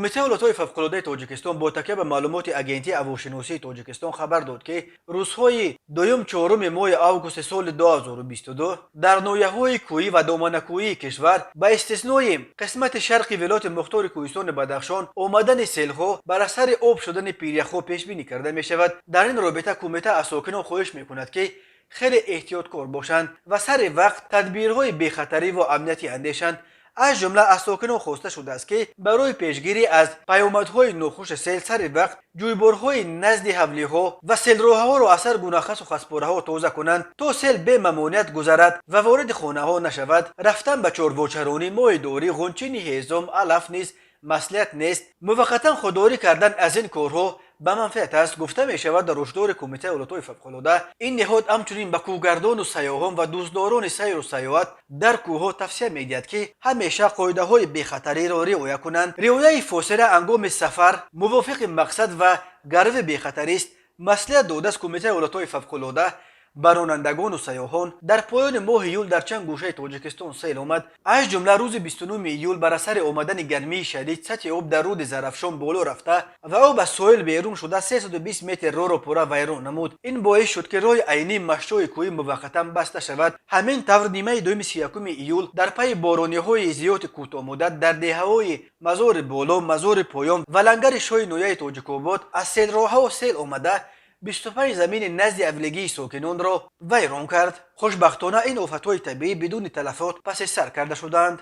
Кумитаи ҳолатҳои фавқулодаи Тоҷикистон бо такя ба маълумоти Агентии ҳавошиносии Тоҷикистон хабар дод, ки рӯзҳои дуюм, чоруми моҳи августи соли 2022 дар ноҳияҳои кӯҳӣ ва доманакӯҳии кишвар, ба истиснои қисмати шарқи вилояти мухтори Кӯҳистони Бадахшон, омадани селҳо бар асари об шудани пиряхҳо пешбинӣ карда мешавад. Дар ин робита кумита аз сокинон хоҳиш мекунад, ки хеле эҳтиёткор бошанд ва сари вақт тадбирҳои бехатарӣ ва амниятӣ андешанд. Аз ҷумла аз сокинон хоста шудааст, ки барои пешгирӣ аз паёмадҳои нохуши сел сари вақт ҷӯйборҳои назди ҳавлиҳо ва селроҳаҳоро аз ҳар гуна хасу хаспораҳо тоза кунанд, то сел бемамоният гузарад ва вориди хонаҳо нашавад. Рафтан ба чорвочаронӣ, моҳидорӣ, ғунчини ҳезум, алаф низ маслиҳат нест. Муваққатан худдорӣ кардан аз ин корҳо ба манфиат аст, гуфта мешавад дар ҳушдори Кумитаи ҳолатҳои фавқулода. Ин ниҳод ҳамчунин ба кӯҳгардону сайёҳон ва дӯстдорони сайру сайёҳат дар кӯҳҳо тавсия медиҳад, ки ҳамеша қоидаҳои бехатариро риоя кунанд. Риояи фосила ҳангоми сафар мувофиқи мақсад ва гарви бехатарист, маслиҳат додааст Кумитаи ҳолатҳои фавқулода ба ронандагону сайёҳон. Дар поёни моҳи июл дар чанд гӯшаи Тоҷикистон сел омад. Аз ҷумла рӯзи 29 июл бар асари омадани гармии шадид сатҳи об дар руди Зарафшон боло рафта ва об аз соҳил берун шуда, 320 метр роҳро пурра вайрон намуд. Ин боис шуд, ки роҳи Айнӣ Машшои кӯҳӣ муваққатан баста шавад. Ҳамин тавр, нимаи дуюми 31 июл дар пайи борониҳои зиёди кӯтоҳмуддат дар деҳаҳои Мазори Боло, Мазори Поён ва Лангари Шоҳи ноҳияи Тоҷикобод аз селроҳаҳо сел омада, 25 замини назди авлигии сокинонро вайрон кард. Хушбахтона, ин офатҳои табиӣ бидуни талафот паси сар карда шуданд.